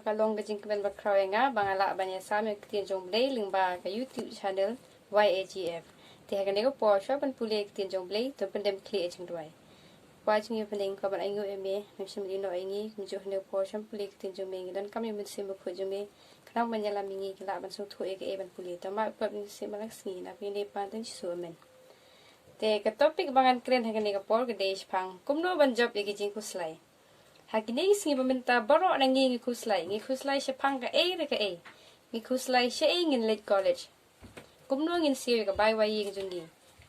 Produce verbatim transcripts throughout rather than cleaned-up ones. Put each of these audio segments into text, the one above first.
Ka long ka jingkmen bakhraw ïa nga ba nga lah ban ïasam ïa ka ktien jong U Blei lyngba ka YouTube channel Y A G F. Te ha kane ka por shuwa ban pule ïa ka ktien jong U Blei, to pyndem khlieh ïa ka jingduwai. Kpa jong ngi ba ha bneng, khublei ïa me, me shim ïa ngi, kumjuh ha kane ka por shuwa ban pule ïa ka ktien jong me, ngi donkam ïa U Mynsiem Bakhuid jong me, khnang ban ïalam ïa ngi, ngi lah ban sngewthuh ïa kaei ban pule. To map ïa phi, Mynsiem Bakhuid, na ka kyrteng jong U Jisu, amen. Te ka topic ba ngan kren ha kane ka por ka dei shaphang kumno ban jop ïa ki jingkhuslai. Ha kine ki sngi ba mynta baroh na ngi ngi khuslai, ngi khuslai shaphang kaei re kaei. Ngi khuslai shaei ngin leit college, kumno ngin siew ïa ka bai wai ïing jong ngi,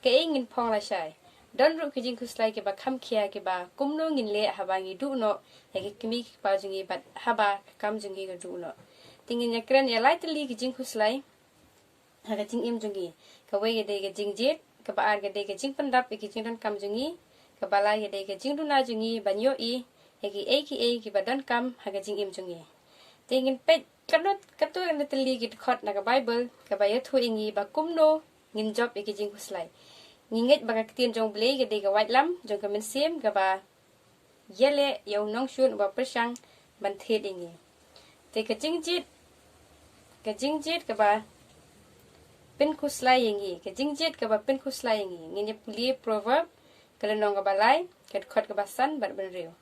kaei ngin phong lashai. Don ruh ki jingkhuslai kiba kham khia kiba kumno ngin leh haba ngi duh noh ïa ki kmie ki kpa jong ngi bad haba ka kam jong ngi ka duh noh. Te ngin ïa kren ïa lai tylli ki jingkhuslai ha ka jingim jong ngi. Kawei ka dei ka jingjied, kaba ar ka dei ka jingpyndap ïa ki jingdonkam jong ngi, kaba lai ka dei ka jingduna jong ngi ban ïohi ïa kiei kiei kiba donkam ha ka jingim jong ngi. Te ngin peit katno, katno katne tylli ki dkhot na ka Baibl kaba ïathuh ïa ngi ba kumno ngin jop ïa ki jingkhuslai. Ngi ngeit ba ka ktien jong U Blei ka dei ka waitlam jong ka mynsiem kaba ïaleh ïa u nongshun uba pyrshang ban thied ïa ngi. Te ka jingjied, ka jingjied kaba pynkhuslai ïa ngi, ka jingjied kaba pynkhuslai ïa ngi. Ngin ïa pule Proverb ka lynnong kaba lai, ka dkhot kaba san bad ba hynriew.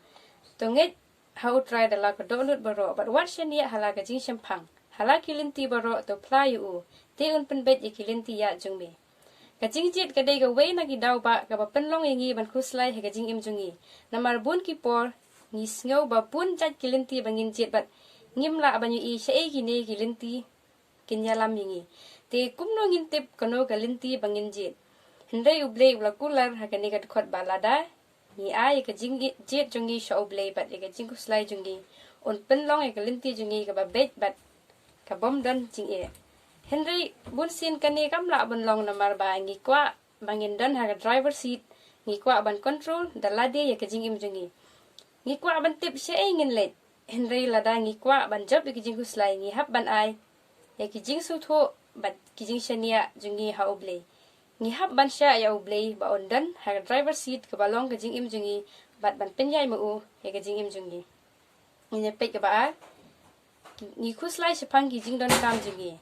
To ngeit ha U Trai da la ka dohnud baroh bad wat shaniah ha la ka jingshemphang. Ha la ki lynti baroh to phla ïa u, te un pynbeit ïa ki lynti ïaid jong me. Ka jingjied ka dei kawei na ki daw ba kaba pynlong ïa ngi ban khuslai ha ka jingim jong ngi. Namar bun ki por ngi sngew ba bun jait ki lynti ba ngin jied bad ngim lah ban ïohi shaei kine ki lynti kin ïalam ïa ngi. Te kumno ngin tip kano ka lynti ba ngin jied? Hynrei U Blei u la kular ha kane ka dkhot ba lada ngi ai ïa ka jingjied jong ngi sha U Blei bad ïa ka jingkhuslai jong ngi, un pynlong ïa ka lynti jong ngi kaba beit bad ka bym don jingeh. Hynrei bunsien kane kam lah ban long namar ba ngi kwah ba ngin don ha ka driver seat, ngi kwah ban control da lade ïa ka jingim jong ngi. Ngi kwah ban tip shaei ngin leit. Hynrei lada ngi kwah ban jop ïa ki jingkhuslai, ngi hap ban ai ïa ki jingsngewthuh bad ki jingshaniah jong ngi ha U Blei. Ngi hap ban shah ïa U Blei ba un don ha ka driver seat kaba long ka jingim jong ngi bad ban pynïaid ma u ïa ka jingim jong ngi. Ngin ïa peit kaba ar. Ngi khuslai shaphang ki jingdonkam jong ngi.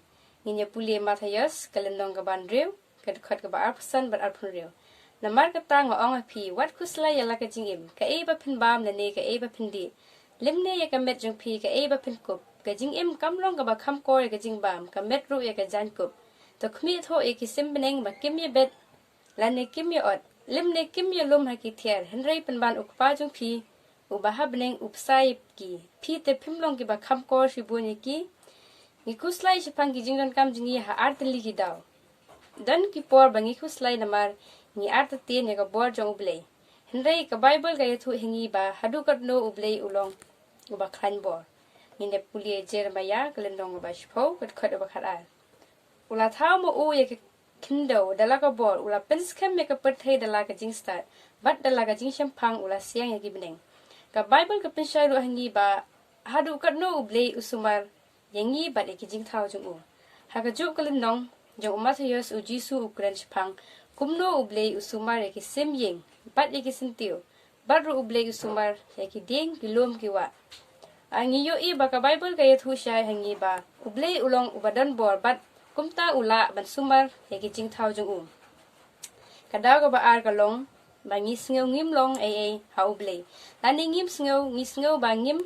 Ngin ïa pule Mathaios ka lynnong kaba hynriew, ka dkhot kaba arphew san bad arphew hynriew. Namar kata nga ong ha phi, wat khuslai ïa la ka jingim, kaei ba phin bam lane kaei ba phin dih. Lymne ïa ka met jong phi kaei ba phin kup. Ka jingim kam long kaba kham kor ïa ka jingbam, ka met ruh ïa ka jaiñkup. To khmih thuh ïa ki sim bneng ba kim ïa bet lane kim ïa ot, lymne kim ïa lum ha ki thiar, hynrei pynban U Kpa jong phi uba ha bneng u bsa ïa ki. Phi te phim long kiba kham kor shibun ïa ki? Ngi khuslai shaphang ki jingdonkam jong ngi ha ar tylli ki daw. Don ki por ba ngi khuslai namar ngi artatien ïa ka bor jong U Blei. Hynrei ka Baibl ka ïathuh ha ngi ba haduh katno U Blei u long uba khlaiñ bor. Ngin ïa pule Jeremaïah ka lynnong kaba shiphew, ka dkhot kaba khatar. U la thaw ma u ïa ka khyndew da la ka bor, u la pynskhem ïa ka pyrthei da la ka jingstad, bad da la ka jingshemphang u la siang ïa ki bneng. Ka Baibl ka pynshai ruh ha ngi ba haduh katno U Blei u sumar ïa ngi bad ïa ki jingthaw jong u. Ha kajuh ka lynnong jong u Mathaios, u Jisu u kren shaphang kumno U Blei u sumar ïa ki sim ïing bad ïa ki syntiew, bad ruh U Blei u sumar ïa ki dieng, ki lum, ki wah. A, ngi ïohi ba ka Baibl ka ïathuh shai ha ngi ba U Blei u long uba don bor bad kumta u lah ban sumar ïa ki jingthaw jong u. Ka daw kaba ar ka long ba ngi sngew ngim long ei ei ha U Blei. Lane ngim sngew, ngi sngew ba ngim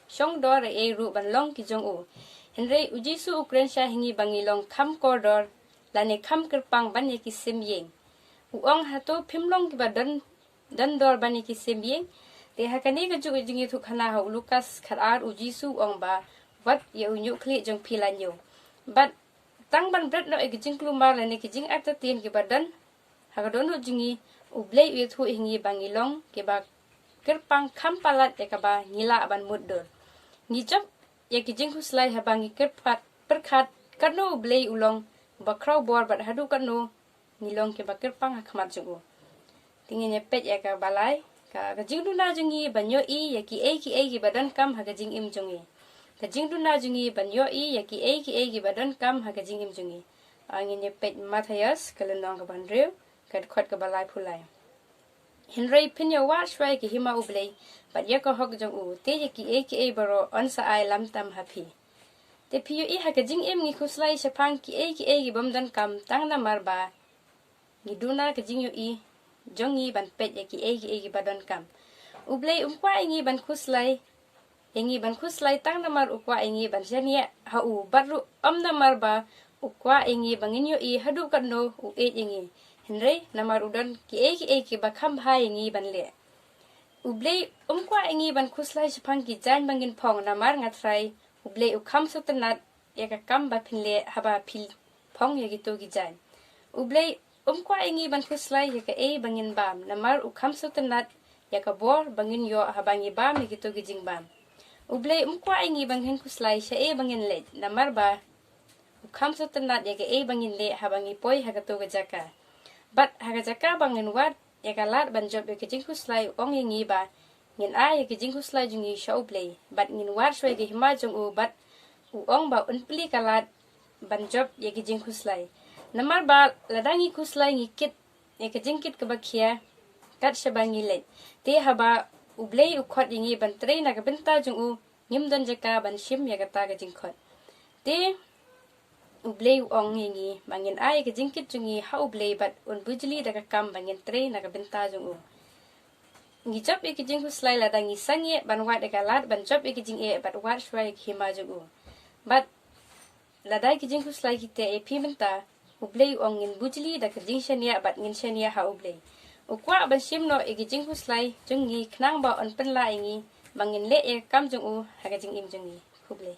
shong dor ei ei ruh ban long ki jong u. Hynrei u Jisu u kren shai ha ngi ba ngi long kham kordor lane kham kyrpang ban ïa ki sim ïing. U ong, hato phim long kiba don, don dor ban ïa ki sim ïing? Te ha kane kajuh ka jingïathuhkhana ha u Lukas khatar, u Jisu u ong ba, wat ïa u ñiuhkhlieh jong phi la ñiew. Bad tang ban bret noh ïa ki jingkulmar lane ki jingartatien kiba don ha ka dohnud jong ngi, U Blei u ïathuh ha ngi ba ngi long kiba kyrpang kham palat ïa kaba ngi lah ban mutdur. Ngi jop ïa ki jingkhuslai haba ngi kyrpad, pyrkhat katno U Blei u long uba khraw bor bad haduh katno ngi long kiba kyrpang ha khmat jong u. Te ngin ïa peit ïa kaba lai, ka, ka jingduna jong ngi ban ïohi ïa kiei kiei kiba donkam ha ka jingim jong ngi. Ka jingduna jong ngi ban ïohi ïa kiei kiei kiba donkam ha ka jingim jong ngi. A, ngin ïa peit Mathaios ka lynnong kaba hynriew, ka dkhot kaba laiphew lai. Hynrei phin ïa wad shuwa ïa ka hima U Blei bad ïa ka hok jong u, te ïa kiei kiei baroh yn sa ai lam tam ha phi. Te phi ïohi ha ka jingim ngi khuslai shaphang kiei kiei ki bym donkam tang namar ba ngi duna ka jingïohi jong ngi ban peit ïa kiei kiei ki ba donkam. U Blei um kwah ïa ngi ban khuslai, ïa ngi ban khuslai tang namar u kwah ïa ngi ban shaniah ha u, bad ruh ym namar ba u kwah ïa ngi ba ngin ïohi haduh katno u ïeit ïa ngi, hynrei namar u don kiei kiei ki ba kham bha ïa ngi ban leh. U Blei um kwah ïa ngi ban khuslai shaphang ki jaiñ ba ngin phong, namar nga trai U Blei u kham sngewtynnad ïa ka kam ba phin leh haba phi phong ïa kito ki jaiñ. U Blei um kwah ïa ngi ban khuslai ïa kaei ba ngin bam, namar u kham sngewtynnad ïa ka bor ba ngin ïoh haba ngi bam ïa kito ki jingbam. U Blei um kwah ïa ngi ba ngin khuslai shaei ba ngin leit, namar ba u kham sngewtynnad ïa kaei ba ngin leh haba ngi poi ha kato ka jaka. Bad ha ka jaka ba ngin wad ïa ka lad ban jop ïa ka jingkhuslai, u ong ïa ngi ba ngin ai ïa ka jingkhuslai jong ngi sha U Blei, bad ngin wad shuwa ïa ka hima jong u, bad u ong ba un plie ka lad ban jop ïa ka jingkhuslai. Namar ba lada ngi khuslai ngi kit ïa ka jingkit kaba khia kat shaba ngi leit. Te haba U Blei u khot ïa ngi ban trei na ka bynta jong u, ngim don jaka ban shim ïa kata ka jingkhot. Te U Blei u ong ïa ngi ba ngin ai ïa ka jingkit jong ngi ha U Blei bad un bujli da ka kam ba ngin trei na ka bynta jong u. Ngi jop ïa ka jingkhuslai lada ngi sangeh ban wad ïa ka lad ban jop ïa ka jingeh bad wad shuwa ïa ka hima jong u. Bad lada ïa ka jingkhuslai ki teh ïa phi mynta, U Blei u ong ngin bujli da ka jingshaniah bad ngin shaniah ha U Blei. U kwah ban shim noh ïa ka jingkhuslai jong ngi khnang ba un pynlah ïa ngi ba ngin leh ïa ka kam jong u ha ka jingim jong ngi. Khublei.